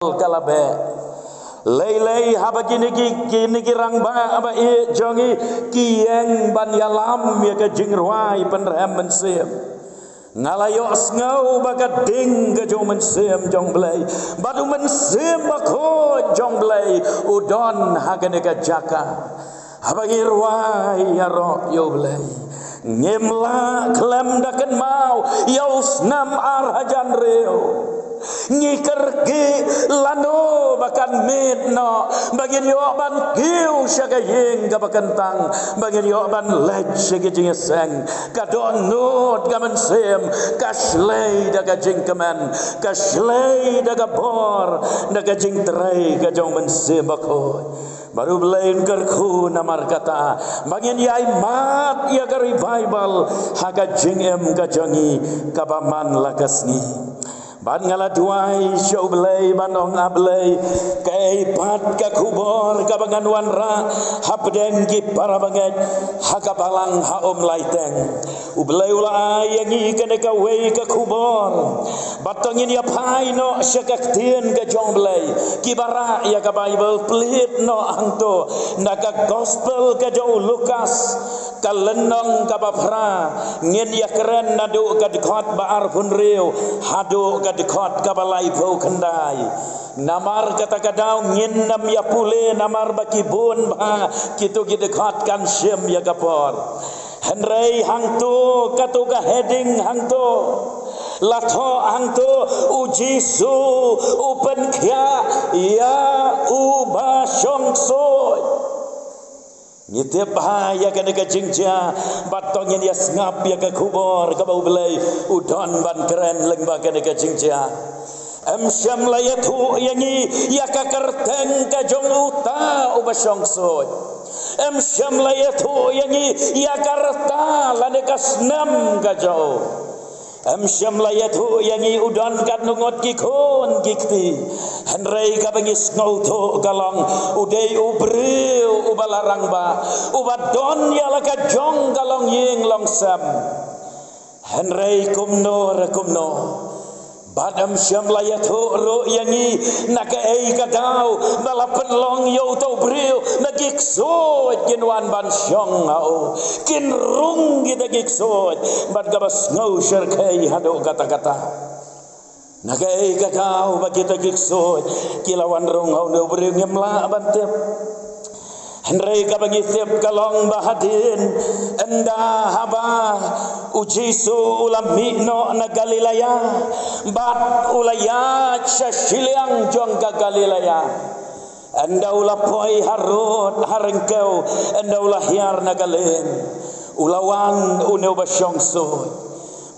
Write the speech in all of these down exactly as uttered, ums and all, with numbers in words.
ka la beh. Lei lei haba kine ki, kine ki rangbah ba ïeit jong ngi ki ïeng ban ïalam ïa ka jingrwai pynrhem mynsiem, nga la ïohsngew ba ka ding ka jong u Mynsiem jong U Blei bad U Mynsiem Bakhuid jong U Blei u don ha kane ka jaka. Haba ngi rwai ïaroh ïa U Blei, ngim lah khlem da kynmaw ïa u snem ar hajar hynriew. Ngi kyrkieh lano ba kan miet noh ba ngin ïoh ban kiew sha ka ïing kaba kyntang, ba ngin ïoh ban leit sha ka jingïaseng. Ka dohnud ka mynsiem ka shlei da ka jingkmen, ka shlei da ka bor, da ka jingtrei ka jong U Mynsiem Bakhuid. Bad U Blei un kyrkhu namar kata ba ngin ïai mad ïa ka revival ha ka jingim ka jong ngi kaba man la ka sngi. Bad nga la duwai sha U Blei ban ong, A Blei, kaei pat ka khubor kaba ngan wanrah hapdeng ki para bangeit ha ka balang ha Umlaiteng? U Blei u la ai ïa ngi kane kawei ka khubor. Bad to ngin ïa phai noh sha ka ktien ka jong U Blei. Kiba rah ïa ka Baibl, plie noh hangto na ka Gospel ka jong u Lukas, ka lynnong kaba phra. Ngin ïa kren naduh ka dkhot ba arphew hynriew haduh ka dkhot kaba laiphew khyndai. Namar kata ka daw ngin nym ïa pule namar ba ki bun bha kito ki dkhot, kan shim ïa ka por. Hynrei hangto, kato ka heading hangto, la thoh hangto, U Jisu u pynkhiah ïa uba shong ksuid. Ngi tip bha ïa kane ka jingjia, bad to ngin ïa sngap ïa ka khubor kaba U Blei u don ban kren lyngba kane ka jingjia. Em shym la ïathuh ïa ngi ïa ka kyrteng ka jong uta uba shong ksuid. Em shym la ïathuh ïa ngi ïa ka rta lane ka snem ka jong u. Em shym la ïathuh ïa ngi u don katno ngut ki khun ki kti. Hynrei kaba ngi sngewthuh ka long u dei u briew uba la rangbah, uba don ïa la ka jong ka longïing longsem. Hynrei kumno re kumno, bad em shym la ïathuh ruh ïa ngi na kaei ka daw ba la pynlong ïa uta u briew na ki ksuid kin wan ban shong ha u. Kin rung kita ki ksuid bad kaba sngew shyrkhei haduh katta katta. Na kaei ka daw ba kita ki ksuid ki la wan rung ha une u briew, ngim lah ban tip. Hynrei kaba ngi tip ka long ba hadien, ynda haba u Jisu u la mih noh na Galilea bad u la ïaid sha shiliang jong ka Galilea, ynda u la poi harud ha ryngkew, ynda u la hiar na ka lieng, u la wan une uba shong ksuid.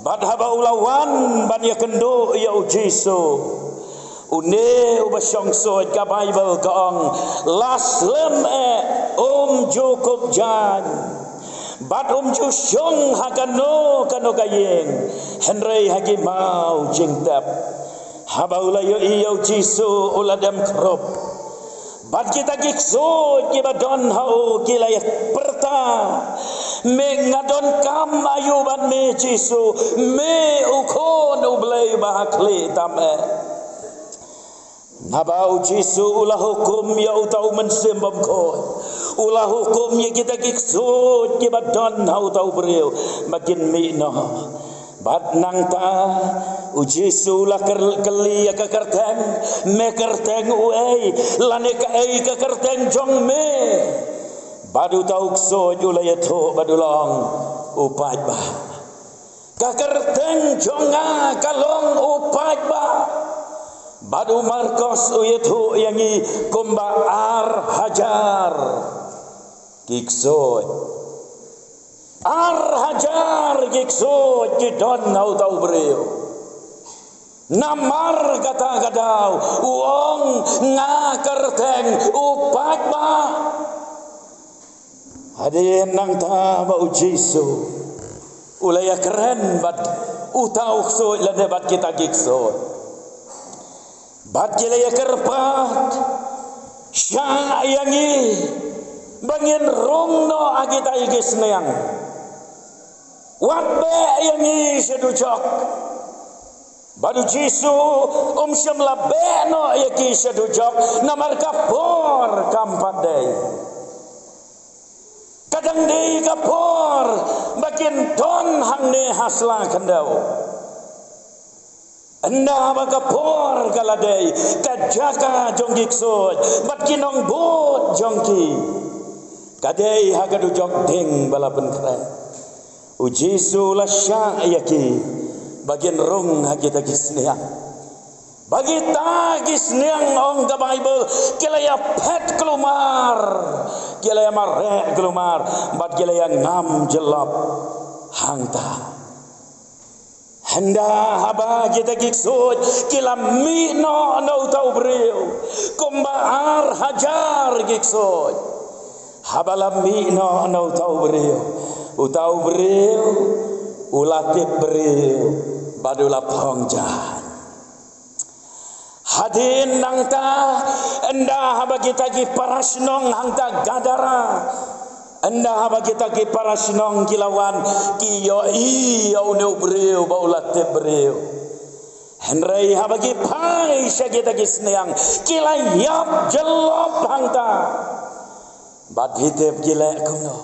Bad haba u la wan ban ïakynduh ïa u Jisu, une uba shong ksuid, ka Baibl ka ong, la slem eh, um ju kup jaiñ. Bad um ju shong ha kano kano ka ïing, hynrei ha ki maw jingtep. Haba u la ïohi ïa u Jisu u la dem khrup. Bad kita ki ksuid kiba don ha u ki la ïa pyrta, me nga donkam aïu bad me Jisu, me u Khun U Blei ba ha khlieh tam eh. Naba u Jisu u la hukum ïa uta u mynsiem bymkhuid, u la hukum ïa kita ki ksuid kiba don ha uta u briew ba kin mih noh. Bad nangta u Jisu u la kyr-, kylli ïa ka kyrteng, me kyrteng uei, lane kaei ka kyrteng jong me? Bad uta u ksuid u la ïathuh bad u la ong, u paidbah. Ka kyrteng jong nga ka long u paidbah. Bad u Markos u ïathuh ïa ngi kumba ar hajar ki ksuid. Ar hajar ki ksuid ki don ha uta u briew. Namar kata ka daw u ong, nga kyrteng u paidbah. Hadien nangta ba u Jisu u la ïakren bad uta u ksuid lane bad kita ki ksuid, bad ki la ïakyrpad, shah ïa ngi ba ngin rung noh ha kita ki sniang. Wat beh ïa ngi sha dujok. Bad u Jisu um shym la beh noh ïa ki sha dujok, namar ka por kam pat dei. Ka dang dei ka por ba kin don hangne ha sla khyndew. Ynda ba ka por ka la dei, ka jaka jong ki ksuid bad ki nongbud jong ki ka dei ha ka dujok ding ba la pynkhreh. U Jisu la shah ïa ki ba kin rung ha kita ki sniang. Ba kita ki sniang, ong ka Baibl, ki la ïa phet kulmar, ki la ïa mareh kulmar, bad ki la ïa ngam jyllop hangta. Ynda haba kita ki ksuid ki la mih noh na uta u briew kumba ar hajar ki ksuid. Haba la mih noh na uta u briew, uta u briew u la tip briew bad u la phong jaiñ. Hadien nangta, ynda haba kita ki para shnong hangta Gadara, ynda haba kita ki para shnong ki la wan, ki ïohi ïa une u briew ba u la tip briew. Hynrei haba ki phai sha kita ki sniang, ki la ïap jyllop hangta. Bad phi tip ki leh kumno?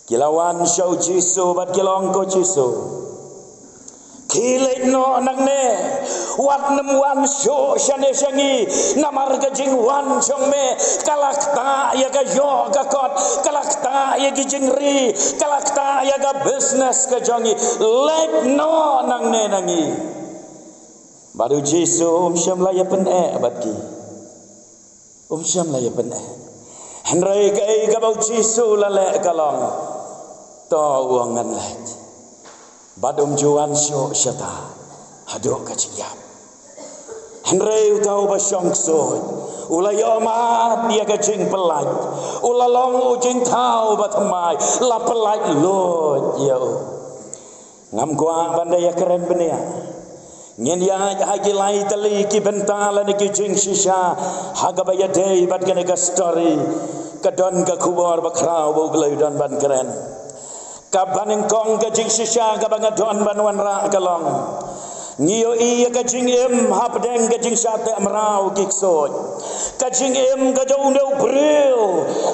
Ki la wan sha u Jisu bad ki la ong, ko Jisu, khie leit noh nangne, wat nym wan shuh shane sha ngi, namar ka jingwan jong me ka la ktah ïa ka ïoh ka kot, ka la ktah ïa ki jingri, ka la ktah ïa ka business ka jong ngi. Leit noh nangne na ngi. Bad u Jisu um shym la ïa pyneh bad ki. Um shym la ïa pyneh. Hynrei kaei kaba u Jisu u la leh ka long, to, u ong, ngan leit. Bad um ju wan shuh shata haduh ka jingïap. Hynrei uta uba shong ksuid u la ïohmad ïa ka jingpyllait. U la long u jingthaw ba thymmai, la pyllait luid ïa u. Ngam kwah ban da ïakren bniah. Ngin ïaid ha ki lai tylli ki bynta lane ki jingshisha ha kaba ïadei bad kane ka story. Ka don ka khubor bakhraw ba U Blei u don ban kren. Kaba nyngkong ka jingshisha kaba nga don ban wanrah ka long, ngi ïohi ïa ka jingim hapdeng ka jingshah teh mraw ki ksuid. Ka jingim ka jong une u briew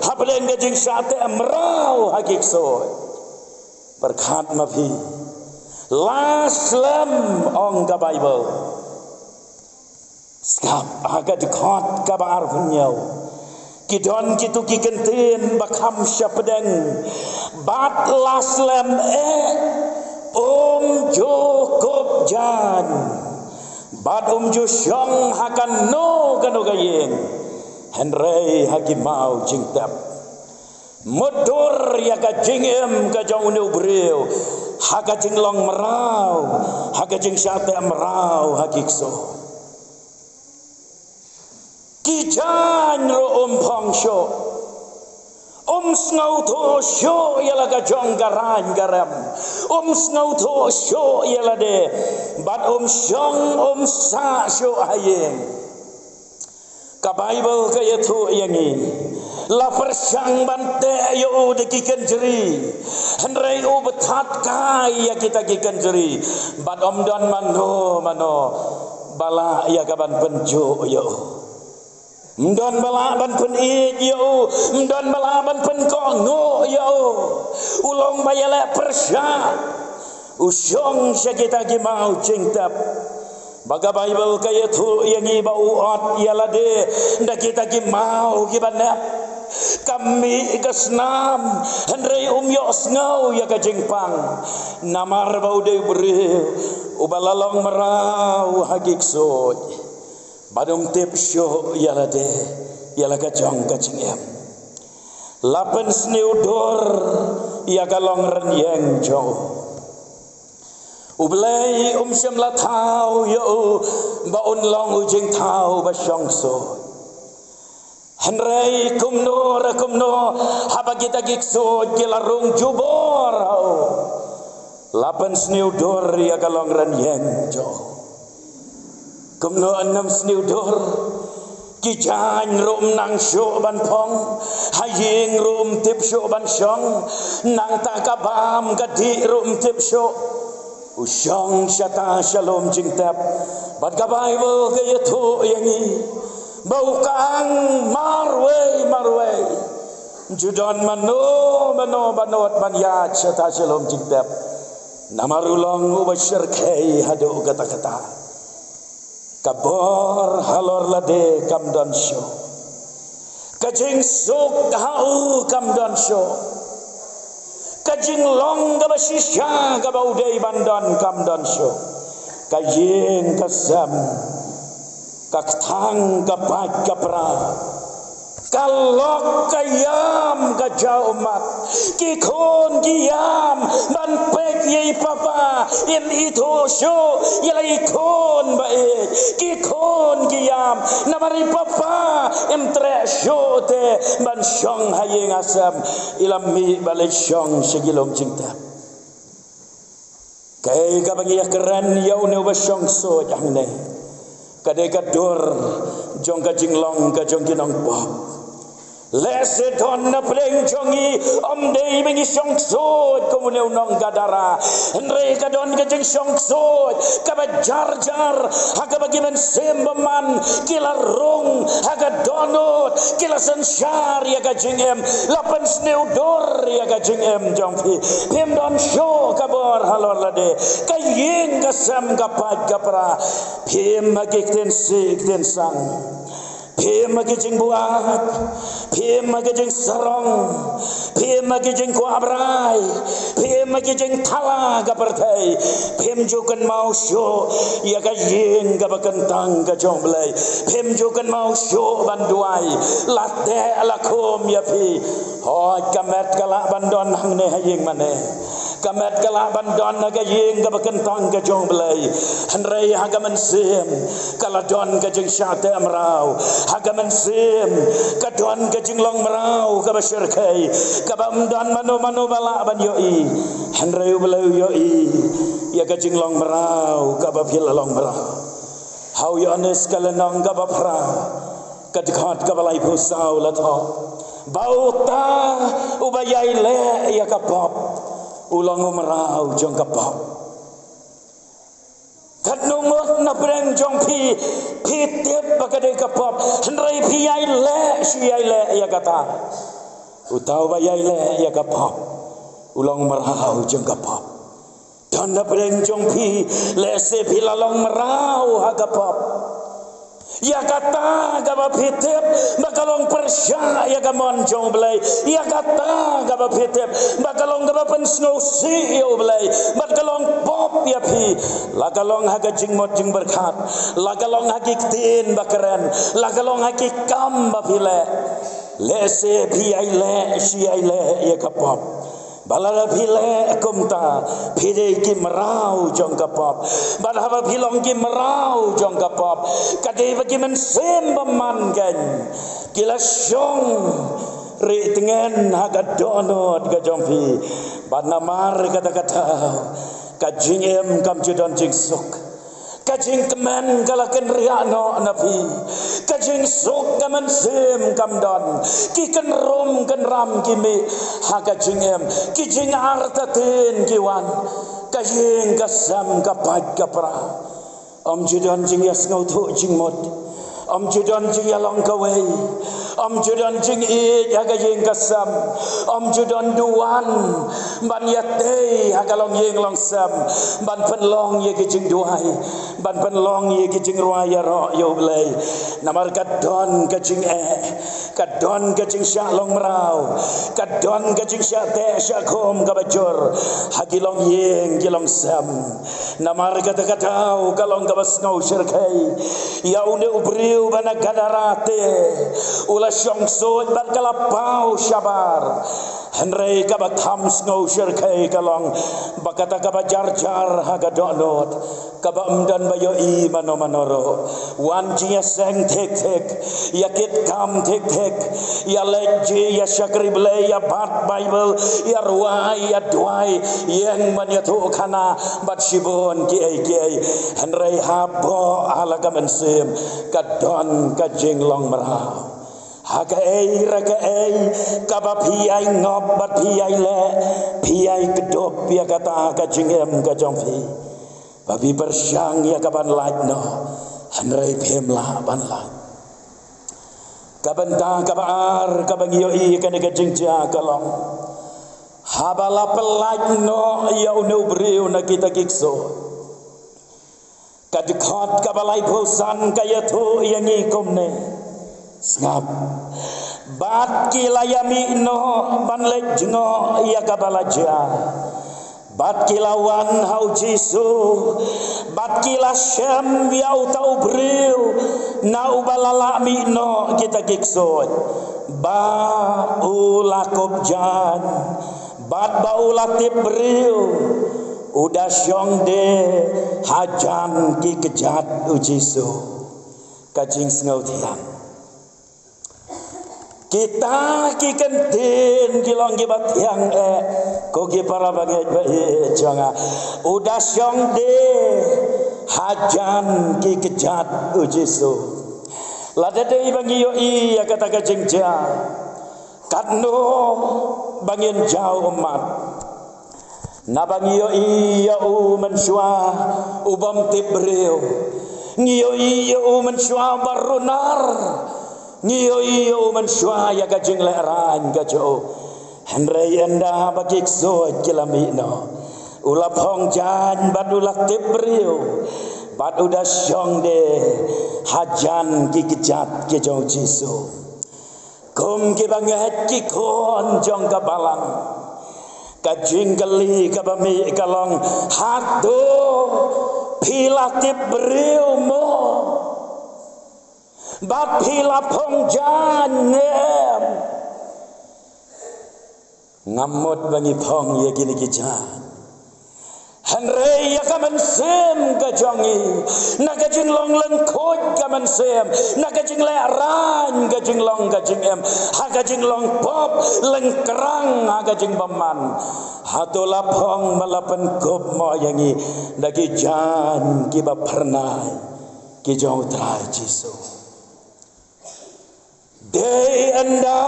hapdeng ka jingshah teh mraw ha ki ksuid. Pyrkhat ma phi. La slem, ong ka Baibl. Sngap ha ka dkhot kaba arphew hynñiew. Ki don kito ki kyntien ba kham shapdeng. Bad la slem eh, um ju kup jaiñ, bad um ju shong ha kano kano ka ïing, hynrei ha ki maw jingtep. Mutdur ïa ka jingim ka jong une u briew ha ka jinglong mraw, ha ka jingshah teh mraw ha ki ksuid. Ki jaiñ ruh um phong shuh. Um sngewthuh shuh ïa la ka jong ka raiñ ka rem. Um sngewthuh shuh ïa lade. Bad um shong, um sah shuh ha ïing. Ka Baibl ka ïathuh ïa ngi, la pyrshang ban teh ïa u da ki kynjri, hynrei u bthat kai ïa kita ki kynjri. Bad ym don mano mano ba lah ïa ka ban pynjuh ïa u. Ym don ba lah ban pynïeit ïa u, ym don ba lah ban pynkohnguh ïa u. U long ba ïaleh pyrshah. U shong sha kita ki maw jingtep. Ba ka Baibl ka ïathuh ïa ngi ba u ot ïa lade da kita ki maw kiba nep. Ka mih ka snam, hynrei um ïohsngew ïa ka jingpang. Namar ba u dei u briew uba la long mraw ha ki ksuid. Bad um tip shuh ïa lade ïa la ka jong ka jingim. La pynsniew dur ïa ka longrynieng jong u. U Blei um shym la thaw ïa u ba un long u jingthaw ba shong ksuid. Hynrei kumno re kumno, haba kita ki ksuid ki la rung jubor ha u, la pynsniew dur ïa ka longrynieng jong u. Kumno ym sniew dur? Ki jaiñ ruh ym nang shuh ban phong, ha ïing ruh ym tip shuh ban shong, nangta ka bam ka dih ruh ym tip shuh. U shong shata sha lum jingtep, bad ka Baibl ka ïathuh ïa ngi ba u kang marwei marwei. Ym ju don mano mano ba nud ban ïaid shata sha lum jingtep, namar u long uba shyrkhei haduh katta katta. Ka bor halor lade kam don shuh. Ka jingsuk ha u kam don shuh. Ka jinglong kaba shisha kaba u dei ban don kam don shuh. Ka ïing ka sem, ka kthang ka pait ka pra, ka lok ka ïam ka jaw ummat. Ki khun ki ïam ban peit ïa i papa, im ithuh shuh ïa la i khun ba ïeit. Ki khun ki ïam namar i papa im treh shuh te ban shong ha ïing ha sem, i la mih ba leit shong sha ki lum jingtep. Kaei kaba ngi ïa kren ïa une uba shong suid hangne, ka dei ka dur jong ka jinglong ka jong ki nongpop. Lehse don na pdeng jong ngi, ym dei ba ngi shong suid kum une u nong Gadara, hynrei ka don ka jingshong suid kaba jar jar ha kaba ki mynsiem bymman ki la rung ha ka dohnud, ki la synshar ïa ka jingim, la pynsniew dur ïa ka jingim jong phi. Phim don shuh ka bor halor lade, ka ïing ka sem ka pait ka pra. Phim ha ki ktien sih ktien sang, phim ha ki jingbuaid, phim ha ki jingsarong, phim ha ki jingkwah brai, phim ha ki jingthala ka pyrthei. Phim ju kynmaw shuh ïa ka ïing kaba kyntang ka jong U Blei. Phim ju kynmaw shuh ban duwai la teh la khum ïa phi. Hooid, ka met ka lah ban don hangne ha ïing mane, ka met ka lah ban don ha ka ïing kaba kyntang ka jong U Blei, hynrei ha ka mynsiem ka la don ka jingshah teh mraw. Ha ka mynsiem ka don ka jinglong mraw kaba shyrkhei, kaba ym don mano mano ba lah ban ïohi, hynrei U Blei u ïohi ïa ka jinglong mraw kaba phi la long mraw. Ha u Ïoannis ka lynnong kaba phra, ka dkhot kaba laiphew saw la thoh ba uta uba ïai leh ïa ka pop u long u mraw jong ka pop. Katno ngut na pdeng jong phi, phi tip ba ka dei ka pop, hynrei phi ïai leh shu ïai leh ïa kata. Uta uba ïai leh ïa ka pop u long mraw jong ka pop. Don na pdeng jong phi, lehse phi la long mraw ha ka pop. Ïa kata kaba phi tip ba ka long pyrshah ïa ka mon jong U Blei, ïa kata kaba phi tip ba ka long kaba pynsngewsih ïa U Blei, bad ka long pop ïa phi, la ka long ha ka jingmut jingpyrkhat, la ka long ha ki ktien ba kren, la ka long ha ki kam ba phi leh. Lehse phi ïai leh shu ïai leh ïa ka pop. Ba lada phi leh kumta, phi dei ki mraw jong ka pop. Bad haba phi long ki mraw jong ka pop, ka dei ba ki mynsiem bymman kein ki la shong rieh tngen ha ka dohnud ka jong phi. Bad namar kata ka daw ka jingim kam ju don jingsuk. Ka jingkmen ka la kynriah noh na phi. Ka jingsuk ka mynsiem kam don. Ki kynrum kynram ki mih ha ka jingim. Ki jingartatien ki wan. Ka ïing ka sem ka pait ka pra. Ym ju don jingïasngewthuh jingmut. Ym ju don jingïalong kawei. Ym ju don jingïeit ha ka ïing ka sem. Ym ju don duwan ban ïatei ha ka longïing longsem, ban pynlong ïa ki jingduwai, ban pynlong ïa ki jingrwai ïaroh ïa U Blei. Namar ka don ka jingeh, ka don ka jingshah long mraw, ka don ka jingshah teh shah khum kaba jur ha ki longïing ki longsem. Namar kata ka daw ka long kaba sngew shyrkhei ïa une u briew ba na Gadara te, u la shong suid bad ka la paw shabar. Hynrei kaba kham sngew shyrkhei ka long ba kata kaba jar jar ha ka dohnud, kaba ym don ba ïohi mano mano ruh, wan jingïaseng thik thik, ïa kit kam thik thik, ïa leit jia, ïa shakri Blei, ïa bat Baibl, ïa rwai, ïa duwai, ïeng ban ïathuh khana bad shibun kiei kiei. Hynrei hapoh ha la ka mynsiem ka don ka jinglong mraw. Ha kaei re kaei kaba phi ïai ngop bad phi ïai leh, phi ïai kdup ïa kata ka jingim ka jong phi. Ba phi pyrshang ïa ka ban lait noh, hynrei phim lah ban lait. Ka bynta kaba ar kaba ngi ïohi kane ka jingjia ka long, haba la pynlait noh ïa une u briew na kita ki ksuid, ka dkhot kaba laiphew san ka ïathuh ïa ngi kumne. Sngap. Bad ki la ïa mih noh ban leit jngoh ïa kaba la jia. Bad ki la wan ha u Jisu, bad ki la shem ïa uta u briew na uba la lah mih noh kita ki ksuid, ba u la kup jaiñ, bad ba u la tip briew, u da shong de hajan ki kjat u Jisu. Ka jingsngewthiang. Kita ki kyntien ki long kiba thiang eh, ko ki para bangeit ba ïeit jong nga. U da shong de hajan ki kjat u Jisu. Lada dei ba ngi ïohi ïa kata ka jingjia, katno ba ngin jaw ummat. Naba ngi ïohi ïa u mynshuwa u bym tip briew. Ngi ïohi ïa u mynshuwa ba runar. Ngi ïohi ïa u mynshuwa ïa ka jinglehrain ka jong u. Hynrei ynda ba ki ksuid ki la mih noh, u la phong jaiñ bad u la tip briew, bad u da shong de hajan ki kjat ki jong u Jisu. Kum kiba ngeit ki khun jong ka balang, ka jingkylli kaba mih ka long, hato phi la tip briew mo? Bad phi la phong jaiñ ne em? Ngam mut ba ngi phong ïa kine ki jaiñ. Hynrei ïa ka mynsiem ka jong ngi, na ka jinglong lyngkhuid ka mynsiem, na ka jinglehrain ka jinglong ka jingim, ha ka jinglong pop lyngkrang ha ka jingbymman, hato la phong bad la pynkup mo ïa ngi da ki jaiñ kiba phyrnai ki jong u Trai Jisu? Dei ynda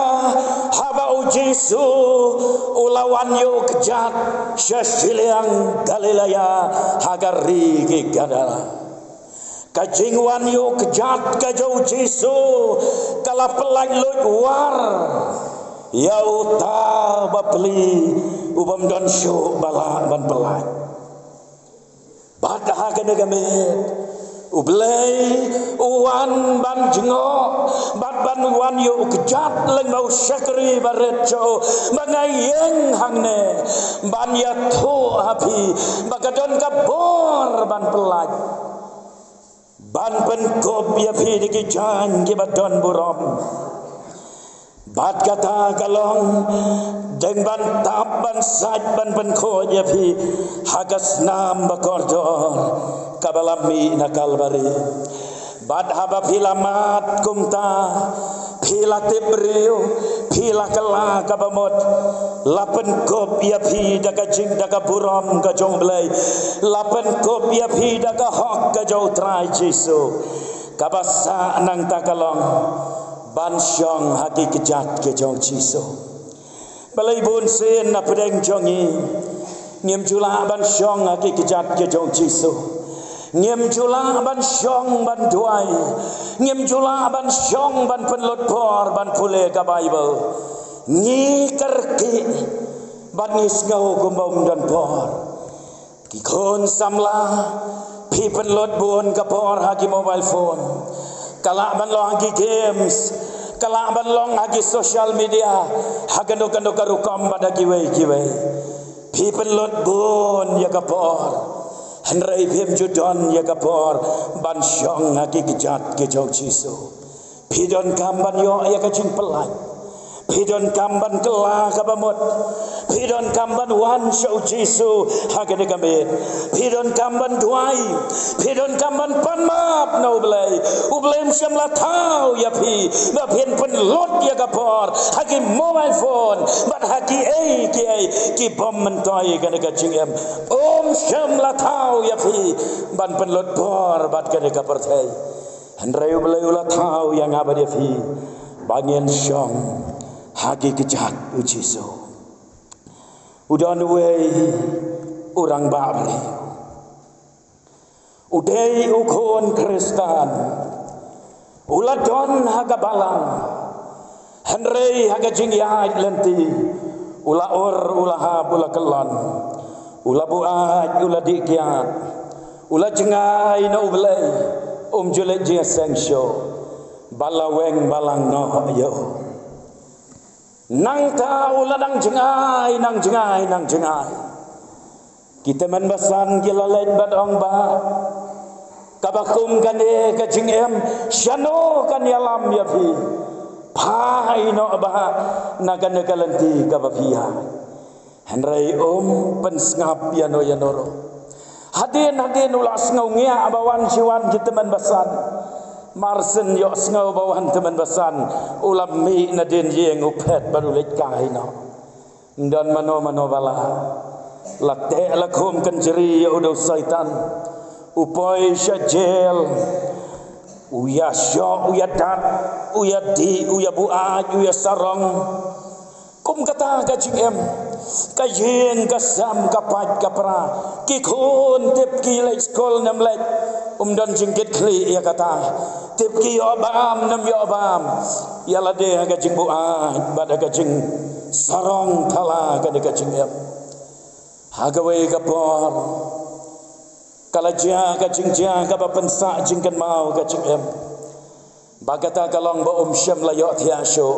haba u Jisu u la wan ïa u kjat sha shiliang Galilea ha ka ri ki Gadara. Ka jingwan ïa u kjat ka jong u Jisu ka la pynlait luid war ïa uta uba pli u bym don shuh ba lah ban pynlait. Bad ha kane ka miet U Blei u wan ban jngoh bad ban wan ïa u kjat lyngba u shakri barit jong u, ba nga ïeng hangne ban ïathuh ha phi ba ka don ka bor ban pynlait, ban pynkup ïa phi da ki jaiñ kiba don burom. Bad kata ka long dang ban tap ban sait ban pynkhuid ïa phi ha ka snam ba kordor kaba la mih na Kalbari. Bad haba phi la mad kumta, phi la tip briew, phi la kylla kaba mut, la pynkup ïa phi da ka jing da ka burom ka jong U Blei, la pynkup ïa phi da ka hok ka jong U Trai Jisu. Kaba sah nangta ka long ban shong ha ki kjat ki jong Jisu. Balei bun sien na pdeng jong ngi ngim ju lah ban shong ha ki kjat ki jong Jisu? Ngim ju lah ban shong ban duwai, ngim ju lah ban shong ban pynlut por ban pule ka Baibl. Ngi kyrkieh bad ngi sngew kumba ym don por. Ki khun samla, phi pynlut bun ka por ha ki mobile phone. Ka lah ban long ha ki games, ka lah ban long ha ki social media, ha kano kano ka rukom bad ha kiwei kiwei. Phi pynlut bun ïa ka por, hynrei phim ju don ïa ka por ban shong ha ki kjat ki jong Jisu. Phi donkam ban ïoh ïa ka jingpyllait. Phi donkam ban kylla kaba mut. Phi donkam ban wan sha U Jisu ha kane ka miet. Phi donkam ban duwai. Phi donkam ban pan map na U Blei. U Blei um shym la thaw ïa phi ba phin pynlut ïa ka por ha ki mobile phone bad ha kiei kiei ki bym myntoi kane ka jingim. Um shym la thaw ïa phi ban pynlut por bad kane ka pyrthei. Hynrei U Blei u la thaw ïa nga bad ïa phi ba ngin shong ha ki kjat U Jisu. U don uwei u rangbah briew. U dei u khun Khristan. U la don ha ka balang. Hynrei ha ka jingïaid lynti, u la ur, u la hap, u la kyllon. U la buaid, u la dih kiad. U la jngai na U Blei. Um ju leit jingïaseng shuh. Bad la weng balang noh ïa u. Nangta u la nang jngai, nang jngai, nang jngai. Ki tymmen basan ki la leit bad ong, Bah, kaba kum kane ka jingim, shano kan ïalam ïa phi? Phai noh, Bah, na kane ka lynti kaba phi ïaid. Hynrei um pynsngap ïano ïano ruh. Hadien hadien u la sngew ngiah ba wan shi wan ki tymmen basan. Mar shen ïohsngew ba wan tymmen basan, u la mih nadien ïing, u phet bad u leit kai noh. Ym don mano mano ba lah. La teh la khum kynjri ïa u da u Soitan. U poi sha jel. U ïashoh, u ïadat, u ïadih, u ïabuaid, u ïasarong. Kum kata ka jingim. Ka ïing, ka sem, ka pait, ka pra. Ki khun tip ki leit skul ne ym leit. Um don jingkitkhlieh ïa kata. Tip ki ïoh bam ne ym ïoh bam. Ïa lade ha ka jingbuaid bad ha ka jingsarong thala kane ka jingim. Ha kawei ka por, ka la jia ka jingjia kaba pynsah jingkynmaw ka jingim. Ba kata ka long ba um shym la ïohthiah shuh,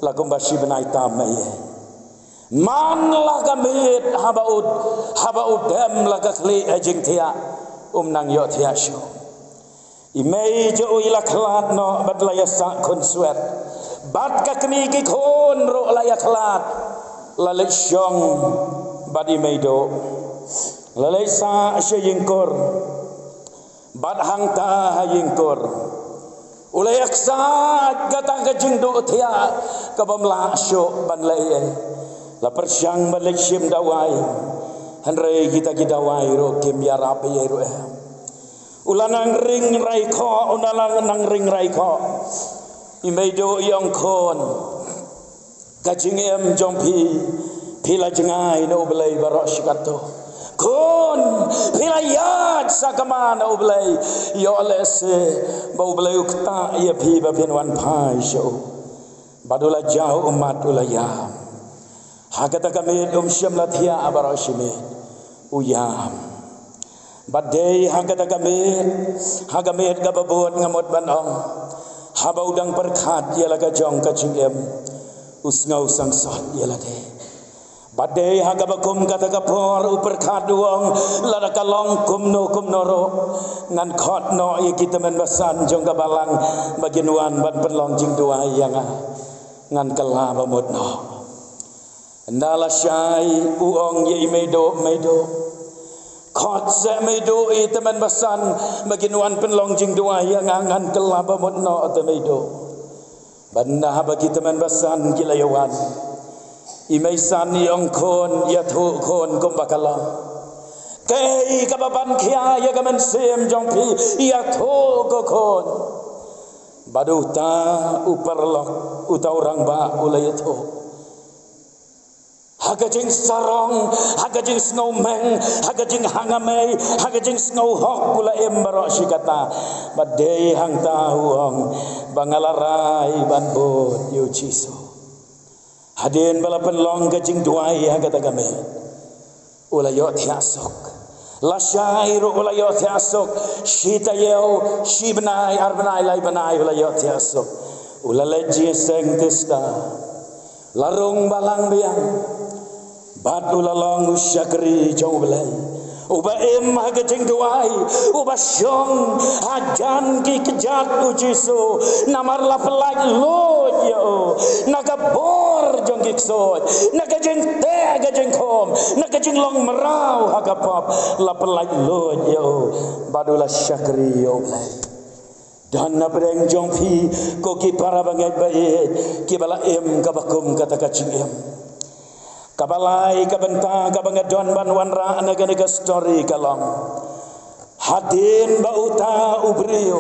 la kumba shi bnai tam ei ei. Man la ka miet haba u, haba u dem la ka khlieh ha jingthiah, um nang ïohthiah shuh. I mei jong u i la khlad noh bad la ïasah khunswet. Bad ka kmie ki khun ruh la ïakhlad. La leit shong bad i Meiduh. La leit sah sha ïingkur. Bad hangta ha ïingkur, u la ïaksaid kata ka jingduh thiah kabym lah shuh ban leh ei ei. La pyrshang ban leit shim dawai. Hynrei kita ki dawai ruh kim ïarap ei ei ruh em. U la nang ring raikhoh, u la nang ring raikhoh. I Meiduh i ong, khun, ka jingim jong phi, phi la jngai na U Blei baroh shi katta. Khun, phi la ïaid sakma na U Blei. Ïoh lehse ba U Blei u ktah ïa phi ba phin wan phai sha u. Bad u la jaw ummat, u la ïam. Ha kata ka miet um shym la thiah baroh shi miet. U ïam. Bad dei ha kata ka miet, ha ka miet kaba bud nga mut ban ong, haba u dang pyrkhat ïa la ka jong ka jingim, u sngew sangsot ïa lade. Bad dei ha kaba kum kata ka por u pyrkhat, u ong, lada ka long kumno kumno ruh, ngan khot noh ïa ki tymmen basan jong ka balang ba kin wan ban pynlong jingduwai ïa nga. Ngan kylla ba mut noh. Ynda lashai u ong ïa i Meiduh, Meiduh, khot seh Meiduh ïa i tymmen basan ba kin wan pynlong jingduwai ïa nga, ngan kylla ba mut noh te Meiduh. Bad ynda haba ki tymmen basan ki la ïawan, i meisan i ong, khun, ïathuh khun kumba ka long. Kaei kaba ban khia ïa ka mynsiem jong phi, ïathuh ko khun. Bad uta u paralok, uta u rangbah u la ïathuh. Ha ka jingsarong, ha ka jingsngewmeng, ha ka jinghangamei, ha ka jingsngewhok u la im baroh shi katta. Bad dei hangta u ong ba nga la rai ban bud ïa u Jisu. Hadien ba la pynlong ka jingduwai ha kata ka miet, u la ïohthiah suk. Lashai ruh u la ïohthiah suk. Shi taïew, shi bnai, ar bnai, lai bnai u la ïohthiah suk. U la leit jingïaseng Tista. La rung balang biang. Bad u la long u shakri jong U Blei, uba im ha ka jingduwai, uba shong hajan ki kjat u Jisu. Namar la pyllait luid ïa u na ka bor jong ki ksuid, na ka jingteh ka jingkhum, na ka jinglong mraw ha ka pop, la pyllait luid ïa u. Bad u la shakri ïa U Blei. Don na pdeng jong phi ko ki para bangeit ba ïeit, kiba la im kaba kum kata ka jingim. Kaba lai ka bynta kaba nga don ban wanrah na kane ka story ka long, hadien ba uta u briew,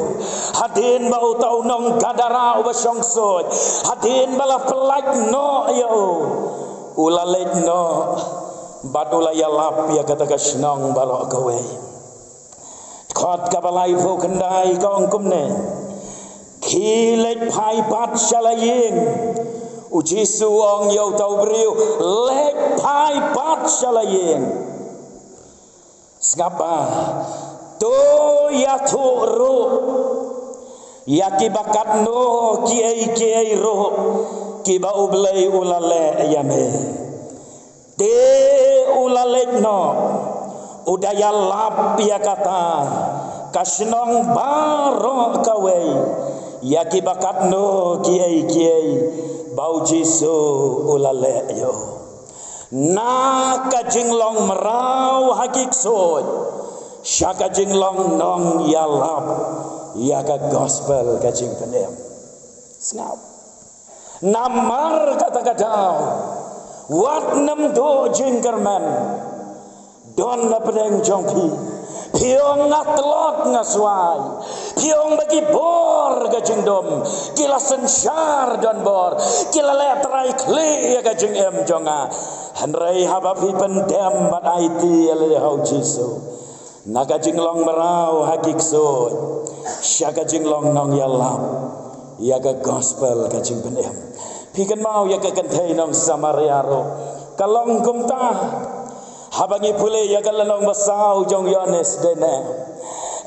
hadien ba uta u nong Gadara uba shong suid, hadien ba la pyllait noh ïa u, u la leit noh bad u la ïalap ïa kata ka shnong baroh kawei. Dkhot kaba laiphew khyndai ka ong kumne: Khie leit phai pat sha la ïing. U Jisu u ong ïa uta u briew: Leit phai pat sha la ïing. Sngap bha. To ïathuh ruh ïa kiba katno kiei kiei ruh kiba U Blei u la leh ïa me. Te u la leit noh, u da ïalap ïa kata ka shnong baroh kawei ïa kiba katno kiei kiei ba U Jisu u la leh ïa u. Na ka jinglong mraw ha ki ksuid sha ka jinglong nongïalap ïa ka gospel ka jingpynim. Sngap. Namar kata ka daw, wat nym duh jingkyrmen. Don na pdeng jong phi. Phi ong nga tlot nga swai. Phi ong ba ki bor ka jingdum, ki la synshar donbor, ki la leh trai khlieh ïa ka jingim jong nga. Hynrei haba phi pyndem bad aiti ïa lade ha U Jisu, na ka jinglong mraw ha ki ksuid sha ka jinglong nongïalap ïa ka gospel ka jingpynim. Phi kynmaw ïa ka kynthei nong Samaria ruh ka long kumta. Haba ngi pule ïa ka lynnong ba saw jong u Ïoannis dei ne,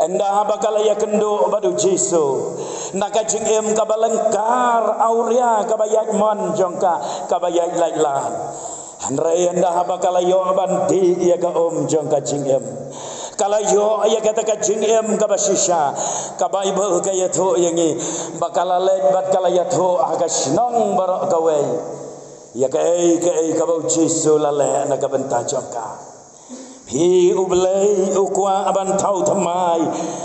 ynda haba ka la ïakynduh bad U Jisu, na ka jingim kaba lyngkar awria kaba ïaid mon jong ka kaba ïaid lait lait. Hynrei ynda haba ka la ïoh ban dih ïa ka um jong ka jingim, ka la ïoh ïa kata ka jingim kaba shisha, ka Baibl ka ïathuh ïa ngi ba ka la leit bad ka la ïathuh ha ka shnong baroh kawei ïa kaei kaei kaba U Jisu u la leh na ka bynta jong ka. Phi, U Blei u kwah ban thaw thymmai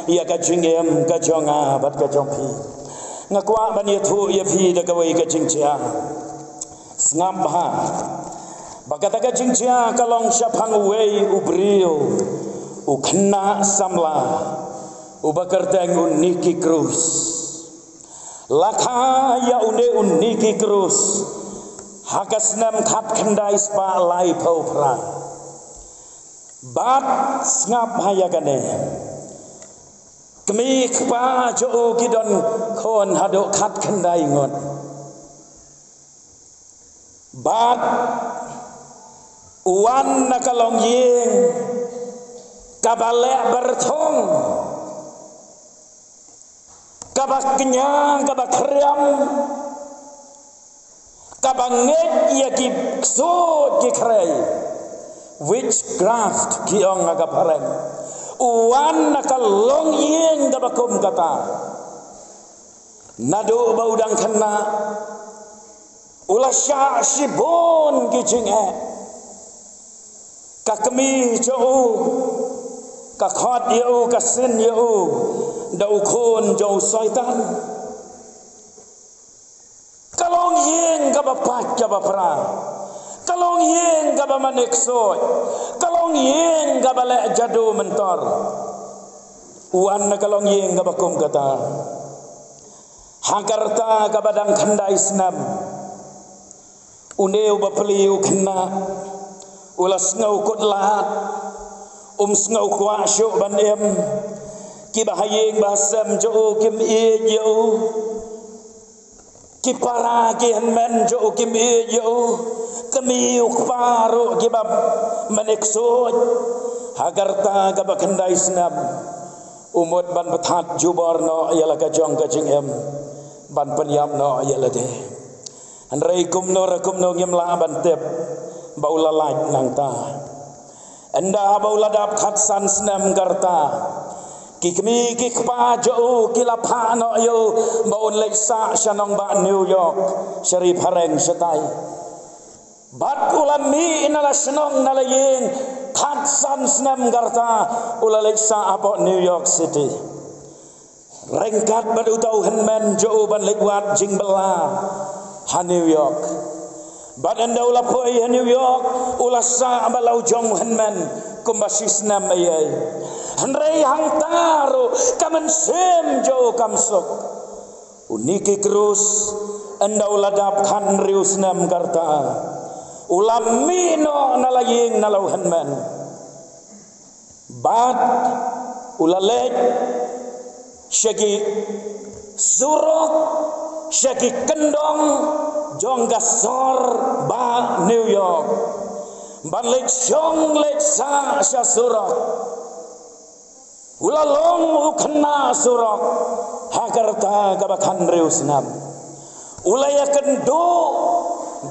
ïa ka jingim ka jong nga bad ka jong phi. Nga kwah ban ïathuh ïa phi da kawei ka jingjia. Sngap bha ba kata ka jingjia ka long shaphang uwei u briew, u khynnah samla, uba kyrteng u Nicky Cruz. La kha ïa une u Nicky Cruz ha ka snem khatkhyndai spah laiphew phra. Bad sngap bha ïa kane, kmie kpa jong u ki don khun haduh khatkhyndai ngut. Bad u wan na ka longïing kaba leh byrthong, kaba kñia, kaba khriam, kaba ngeit ïa ki ksuid ki khrei, witchcraft ki ong ha ka phareng. U wan na ka longïing kaba kum kata. Naduh ba u dang khynnah, u la shah shibun ki jingeh. Ka kmie jong u ka khot ïa u, ka sin ïa u da u khun jong u Soitan. Ka longïing kaba pait kaba pra, ka longïing kaba mane ksuid, ka longïing kaba leh jadu myntor. U wan na ka longïing kaba kum kata. Ha ka rta kaba dang khyndai snem, une u bapli u khynnah u la sngew kut lad, um sngew kwah shuh ban im. Kiba ha ïing ba ha sem jong u kim ïeit ïa u. Ki para ki hynmen jong u kim ïeit ïa u. Kmie u kpa ruh kiba mane ksuid. Ha ka rta kaba khyndai snem, u mut ban pynthat jubor noh ïa la ka jong ka jingim, ban pynïap noh ïa lade. Hynrei kumno re kumno ngim lah ban tip ba u la lait nangta. Ynda haba u la dap khatsan snem ka rta, ki kmie ki kpa jong u ki la phah noh ïa u ba un leit sah sha nongbah New York, sha ri phareng shatai. Bad u la mih na la shnong na la ïing, khatsan snem ka rta, u la leit sah hapoh New York City. Ryngkat bad uta u hynmen jong u ban leit wad jingbylla ha New York. Bad ynda u la poi ha New York, u la sah bad la u jong u hynmen kumba shi snem eiei. Hynrei hangta ruh ka mynsiem jong u kam suk. U Nicky Cruz, ynda u la dap khathynriew snem ka rta, u la mih noh na la ïing na la u hynmen. Bad U la leit sha ki surok, sha ki kyndong jong ka sor bah New York, ban leit shong leit sah sha surok. U la long u khynnah surok ha ka rta kaba khathynriew snem. U la ïakynduh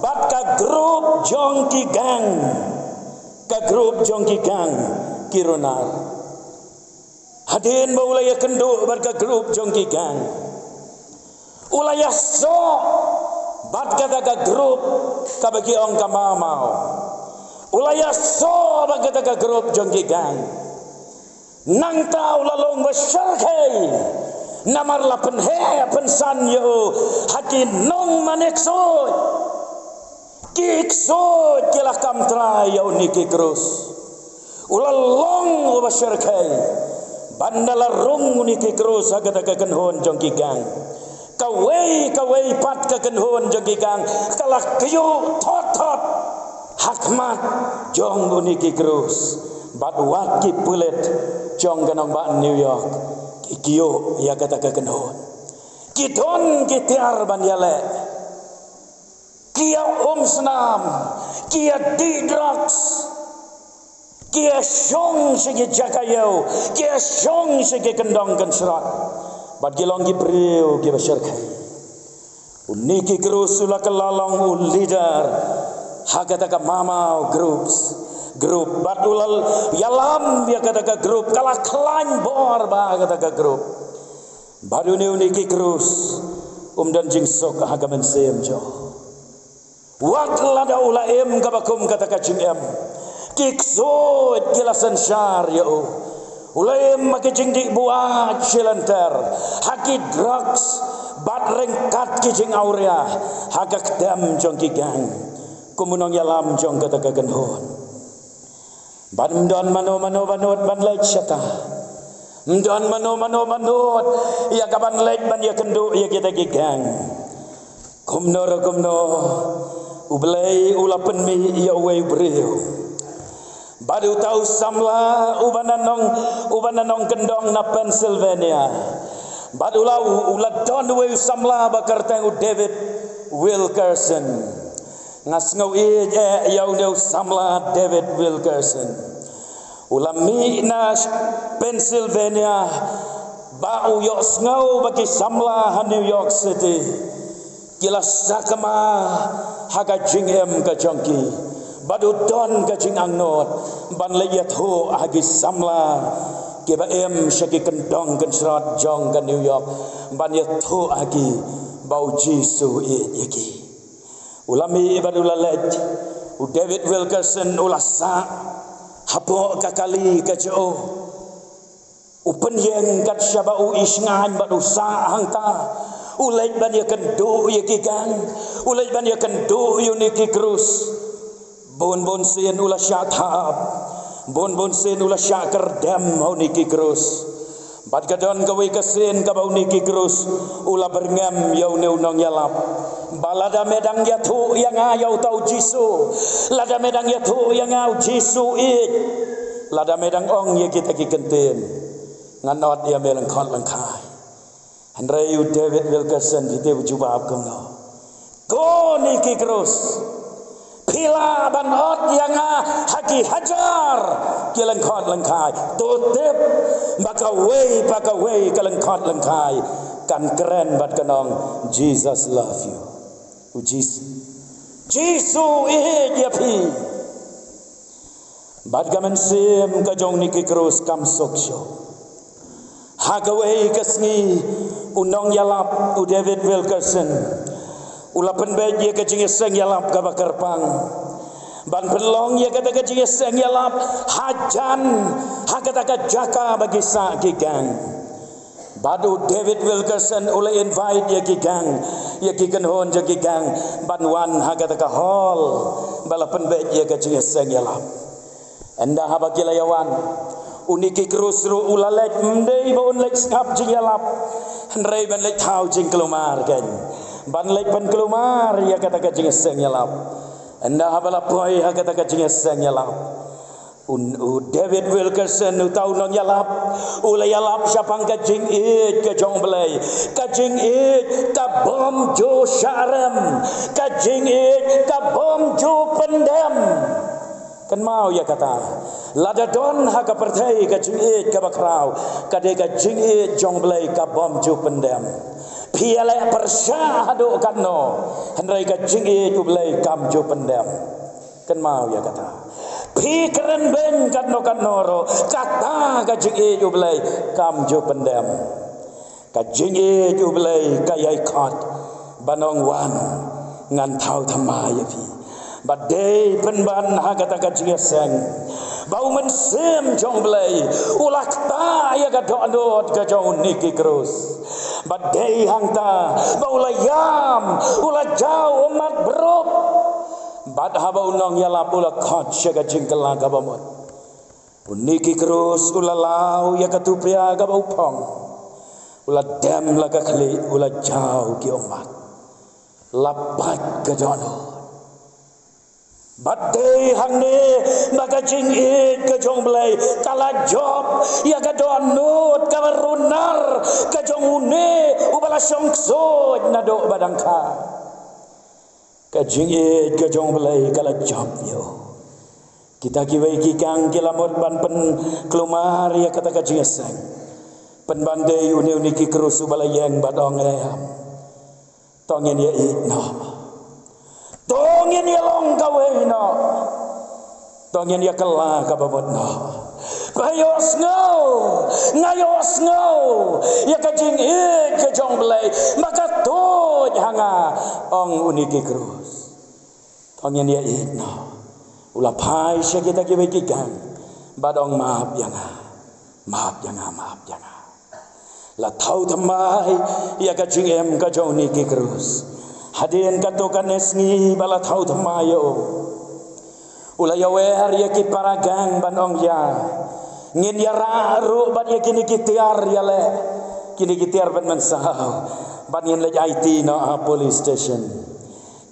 bad ka grup jong ki gang, ka grup jong ki gang, ki runar. Hadien ba u la ïakynduh bad ka grup jong ki gang, u la ïasoh bad kata ka grup kaba ki ong ka Mau Mau. U la ïasoh bad kata ka grup jong ki gang. Nangta u la long ba shyrkhei, namar la pynheh pynsan ïa u ha ki nongmane ksuid. Ki ksuid ki la kam trai ïa u Nicky Cruz. U la long uba shyrkhei ban da la rung u Nicky Cruz ha kata ka kynhun jong ki gang. Kawei kawei pat ka kynhun jong ki gang ka la kyiuh thot thot ha khmat jong u Nicky Cruz. Bad wat ki pulit jong ka nongbah New York ki kyiuh ïa kata ka kynhun. Ki don ki tiar ban ïaleh. Ki ïa um snam, ki ïa dih drugs, ki ïa shong sha ki jaka ïew, ki ïa shong sha ki kyndong kynshrot. Bad ki long ki briew kiba shyrkhei. U Nicky Cruz u la kylla long u leader ha kata ka Mau Mau groups, group, bad u la ïalam ïa kata ka group, ka la khlaiñ bor bha kata ka group. Bad une u Nicky Cruz um don jingsuk ha ka mynsiem jong u. Wat lada u la im kaba kum kata ka jingim, ki ksuid ki la synshar ïa u. U la im ha ki jingdih buaid shi lynter, ha ki drugs bad ryngkat ki jingawria ha ka ktem jong ki gang, kum u nongïalam jong kata ka kynhun. Bad ym don mano mano ba nud ban leit shata. Ym don mano mano ba nud ïa ka ban leit ban ïakynduh ïa kita ki gang. Kumno re kumno, U Blei u la pynmih ïa uwei u briew. Bad uta u samla uba na nong, uba na nongkyndong na Pennsylvania. Bad u la, u la don uwei u samla ba kyrteng u David Wilkerson. Nga sngew ïeit eh ïa une u samla David Wilkerson. U la mih na Pennsylvania, ba u ïohsngew ba ki samla ha New York City ki la sakma ha ka jingim ka jong ki. Bad u don ka jingangnud ban leit ïathuh ha ki samla kiba im sha ki kyndong kynshrot jong ka New York, ban ïathuh ha ki ba U Jisu u ïeit ïa ki. U la mih bad u la leit, u David Wilkerson u la sah hapoh ka kali ka jong u. U pynïeng kat shaba u ishngaiñ bad u sah hangta. U leit ban ïakynduh ïa ki gang. U leit ban ïakynduh ïa u Nicky Cruz. Bun bun sien u la shah thap. Bun bun sien u la shah kyrdem ha u Nicky Cruz. Bad ka don kawei ka sien kaba u Nicky Cruz u la byrngem ïa une u nongïalap. Ba lada me dang ïathuh ïa nga ïa uta U Jisu, lada me dang ïathuh ïa nga U Jisu u ïeit, lada me dang ong ïa kita ki kyntien, ngan ot ïa me lyngkhot lyngkhai. Hynrei u David Wilkerson, phi tip u jubab kumno? Ko Nicky Cruz, phi lah ban ot ïa nga ha ki hajar ki lyngkhot lyngkhai. To tip ba kawei pa kawei ka lyngkhot lyngkhai kan kren bad kan ong, "Jesus love you." U Jisu, Jisu u ïeit ïa phi. Bad ka mynsiem ka jong u Nicky Cruz kam suk shuh. Ha kawei ka sngi u nongïalap u David Wilkerson u la pynbeit ïa ka jingïaseng ïalap kaba kyrpang ban pynlong ïa kata ka jingïaseng ïalap hajan ha kata ka jaka ba ki sah ki gang. Bad u David Wilkerson u la invite ïa ki gang, ïa ki kynhun jong ki gang ban wan ha kata ka hall ba la pynbeit ïa ka jingïaseng ïalap. Ynda haba ki la ïawan, u Nicky Cruz ruh u la leit, ym dei ba un leit sngap jingïalap, hynrei ban leit thaw jingkulmar kein, ban leit pynkulmar ïa kata ka jingïaseng ïalap. Ynda haba la poi ha kata ka jingïaseng ïalap, U David Wilkerson, uta u nongïalap, u la ïalap shaphang ka jingïeit ka jong U Blei, ka jingïeit ka bym ju shah rem, ka jingïeit ka bym ju pyndem. Kynmaw ïa kata, lada don ha ka pyrthei ka jingïeit kaba khraw, ka dei ka jingïeit jong U Blei ka bym ju pyndem. Phi ïaleh pyrshah haduh katno, hynrei ka jingïeit U Blei kam ju pyndem. Kynmaw ïa kata. Phi kren beiñ katno katno ruh, kata ka jingïeit U Blei kam ju pyndem. Ka jingïeit U Blei ka ïai khot ban ong, wan, ngan thaw thymmai ïa phi. Bad dei pynban ha kata ka jingïaseng ba U Mynsiem jong U Blei u la ktah ïa ka dohnud ka jong u Nicky Cruz. Bad dei hangta ba u la ïam, u la jaw ummat brum. Bad haba u nongïalap u la khot sha ka jingkylla kaba mut, u Nicky Cruz u la law ïa ka tupia kaba u phong, u la dem la ka khlieh, u la jaw ki ummat, la pait ka dohnud. Bad dei hangne ba ka jingïeit ka jong U Blei ka la jop ïa ka dohnud kaba runar ka jong une uba la shong ksuid naduh ba dang kha. Ka jingïeit ka jong U Blei ka la jop ïa u. Kita kiwei ki kang ki la mut ban pynkulmar ïa kata ka jingïaseng. Pynban dei une u Nicky Cruz uba la ïeng bad ong, em, to ngin ïa ïeit noh. To ngin ïa long kawei noh. To ngin ïa kylla kaba mut noh. Ba ïohsngew, nga ïohsngew ïa ka jingïeit ka jong U Blei ba ka tuid ha nga, ong u Nicky Cruz. To ngin ïa ïeit noh. U la phai sha kita kiwei ki kang bad ong, map ïa nga, map ïa nga, map ïa nga. La thaw thymmai ïa ka jingim ka jong u Nicky Cruz. Hadien katto katne sngi ba la thaw thymmai ïa u, u la ïawer ïa ki para gang ban ong, ïa ngin ïarah ruh bad ïa kine ki tiar ïaleh, kine ki tiar ban mynsaw, bad ngin leit aiti noh ha police station.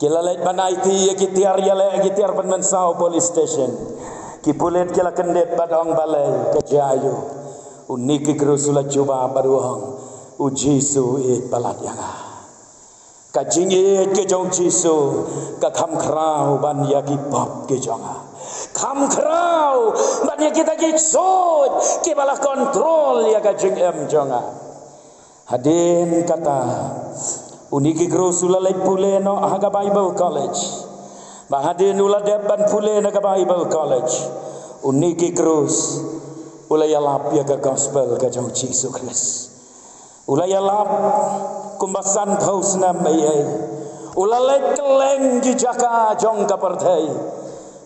Ki la leit ban aiti ïa ki tiar ïaleh, ki tiar ban mynsaw police station. Ki pulit ki la kyndit bad ong, balei, ka jia aïu? U Nicky Cruz u la jubab bad u ong, u Jisu u ïeit palat ïa nga. Ka jingïeit ka jong u Jisu ka kham khraw ban ïa ki pop ki jong nga. Kham khraw ban ïa kita ki ksuid kiba la kontrol ïa ka jingim jong nga. Hadien kata, u Nicky Cruz u la leit pule noh ha ka Bible College. Ba hadien u la dep ban pule na ka Bible College, u Nicky Cruz u la ïalap ïa ka gospel ka jong u Jisu Khrist. U la ïalap kumba sanphew snem ei ei. U la leit kylleng ki jaka jong ka pyrthei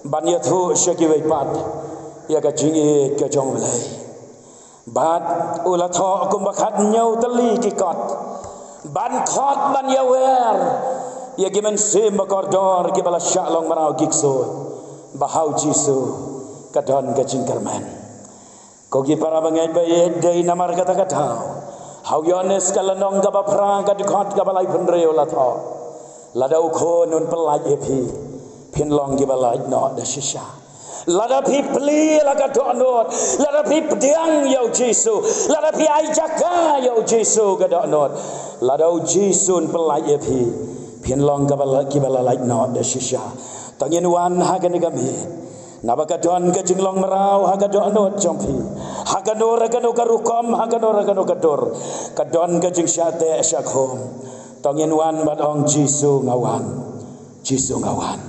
ban ïathuh sha kiwei pat ïa ka jingïeit ka jong U Blei. Bad u la thoh kumba khathynñiew tylli ki kot ban khot ban ïawer ïa ki mynsiem ba kordor kiba la shah long mraw ki ksuid ba ha u Jisu ka don ka jingkyrmen. Ko ki para bangeit ba ïeit, dei namar kata ka daw ha u Ïoannis ka lynnong kaba phra ka dkhot kaba laiphew hynriew la thoh, lada u Khun un pyllait ïa phi, phin long kiba lait noh da shisha. Lada phi plie la ka dohnud, lada phi pdiang ïa u Jisu, lada phi ai jaka ïa u Jisu ka dohnud, lada u Jisu un pyllait ïa phi, phin long kaba la, kiba la lait noh da shisha. To ngin wan ha kane ka miet, naba ka don ka jinglong mraw ha ka dohnud jong phi. Ha kano re kano ka rukom, ha kano re kano ka dur, ka don ka jingshah teh shah khum. To ngin wan bad ong, Jisu nga wan, Jisu nga wan.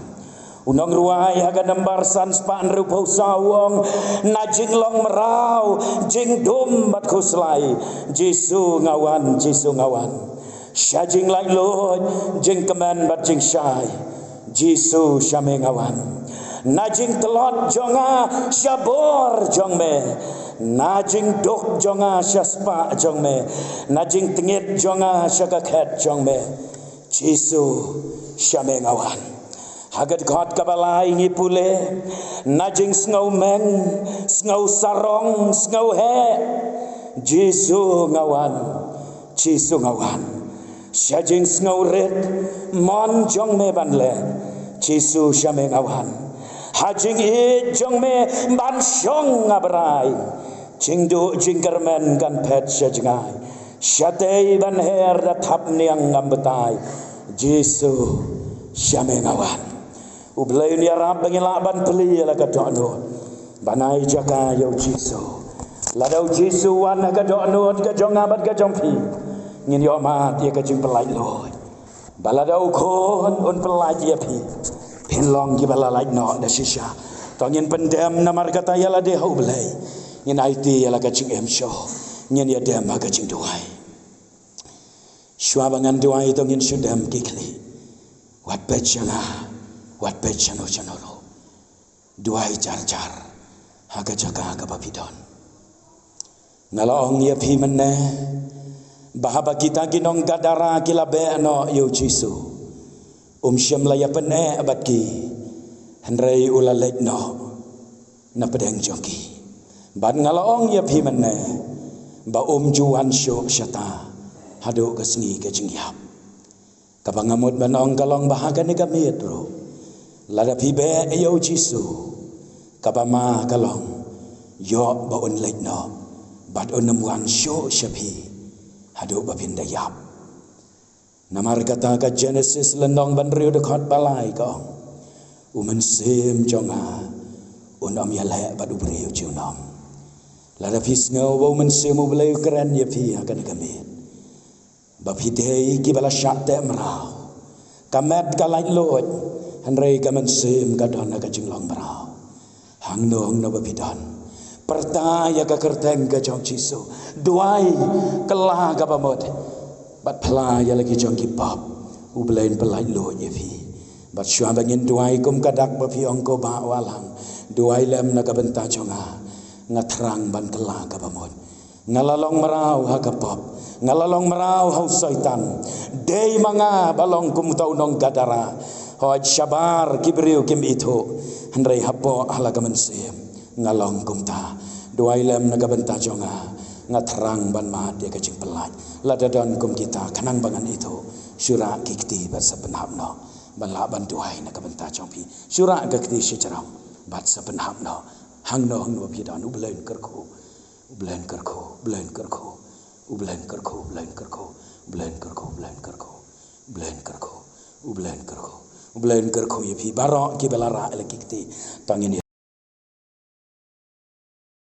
U nongrwai ha ka nambar san spah hynriewphew saw u ong, na jinglong mraw, jingdum bad khuslai, Jisu nga wan, Jisu nga wan. Sha jinglaitluid, jingkmen bad jingshai, Jisu sha me nga wan. Na jingtlot jong nga sha bor jong me, na jingduk jong nga sha spah jong me, na jingtngit jong nga sha ka khet jong me, Jisu sha me nga wan. Ha ka dkhot kaba lai ngi pule, na jingsngew meng, sngew sarong, sngew heh, Jisu nga wan, Jisu nga wan. Sha jingsngew rit, mon jong me ban leh, Jisu sha me nga wan. Ha jingïeit jong me ban shong nga brai. Jingduh jingkyrmen kan phet sha jngai. Shatei ban her da thap niang ngam batai. Jisu, sha me nga wan. U Blei un ïarap ba ngin lah ban plie la ka dohnud ban ai jaka ïa u Jisu. Lada u Jisu wan ha ka dohnud ka jong nga bad ka jong phi, ngin ïohmad ïa ka jingpyllait luid. Ba lada u Khun un pyllait ïa phi, phin long kiba la lait noh da shisha. To ngin pyndem namar kata ïa lade ha u Blei. Ngin aiti ïa la ka jingim shuh. Ngin ïa dem ha ka jingduwai. Shuwa ba ngan duwai to ngin shu dem ki khlieh. Wat peit sha nga, wat peit shano shano ruh. Duwai jar jar ha ka jaka kaba phi don. Nga la ong ïa phi mynne ba haba kita ki nong Gadara ki la beh noh ïa u Jisu, um shym la ïa pyneh bad ki, hynrei u la leit noh na pdeng jong ki. Bad nga la ong ïa phi mynne ba um ju wan shuh shata haduh ka sngi ka jingïap. Kaba nga mut ban ong ka long ba ha kane ka miet ruh, lada phi beh ïa u Jisu, kaba ma ka long, ïoh ba un leit noh bad un ym wan shuh sha phi haduh ba phin da ïap. Namar kata ka Genesis lynnong ba hynriew dkhot ba lai ka ong, u Mynsiem jong nga un ym ïaleh bad u briew junom. Lada phi sngew ba u Mynsiem u Blei u kren ïa phi ha kane ka miet, ba phi dei kiba la shah teh mraw. Ka met ka lait luid, hynrei ka mynsiem ka don ha ka jinglong mraw. Hangno hangno ba phi don, pyrta ïa ka kyrteng ka jong Jisu. Duwai, kylla kaba mut, bad phla ïa la ki jong ki pop. U Blei un pyllait luid ïa phi. Bad shuwa ba ngin duwai kum ka dak ba phi ong ko Bah Wahlang, duwai lem na ka bynta jong nga. Nga thrang ban kylla kaba mut. Nga la long mraw ha ka pop. Nga la long mraw ha u Soitan. Dei ma nga ba long kum uta u nong Gadara. Hooid, shabar ki briew kim ithuh, hynrei hapoh ha la ka mynsiem nga long kumta. Duwai lem na ka bynta jong nga. Nga thrang ban mad ïa ka jingpyllait. Lada don kum kita khnang ba ngan ithuh, shu rah ki kti bad sa pynhap noh ban lah ban duwai na ka bynta jong phi. Shu rah ka kti sha jrong bad sa pynhap noh. Hangno hangno ba phi don, u Blei un kyrkhu. U Blei un kyrkhu, u Blei un kyrkhu, u Blei un kyrkhu, u Blei un kyrkhu, u Blei un kyrkhu, u Blei un kyrkhu, u Blei un kyrkhu, u Blei un kyrkhu, u Blei un kyrkhu ïa phi baroh kiba la rah ïa la ki kti. To ngin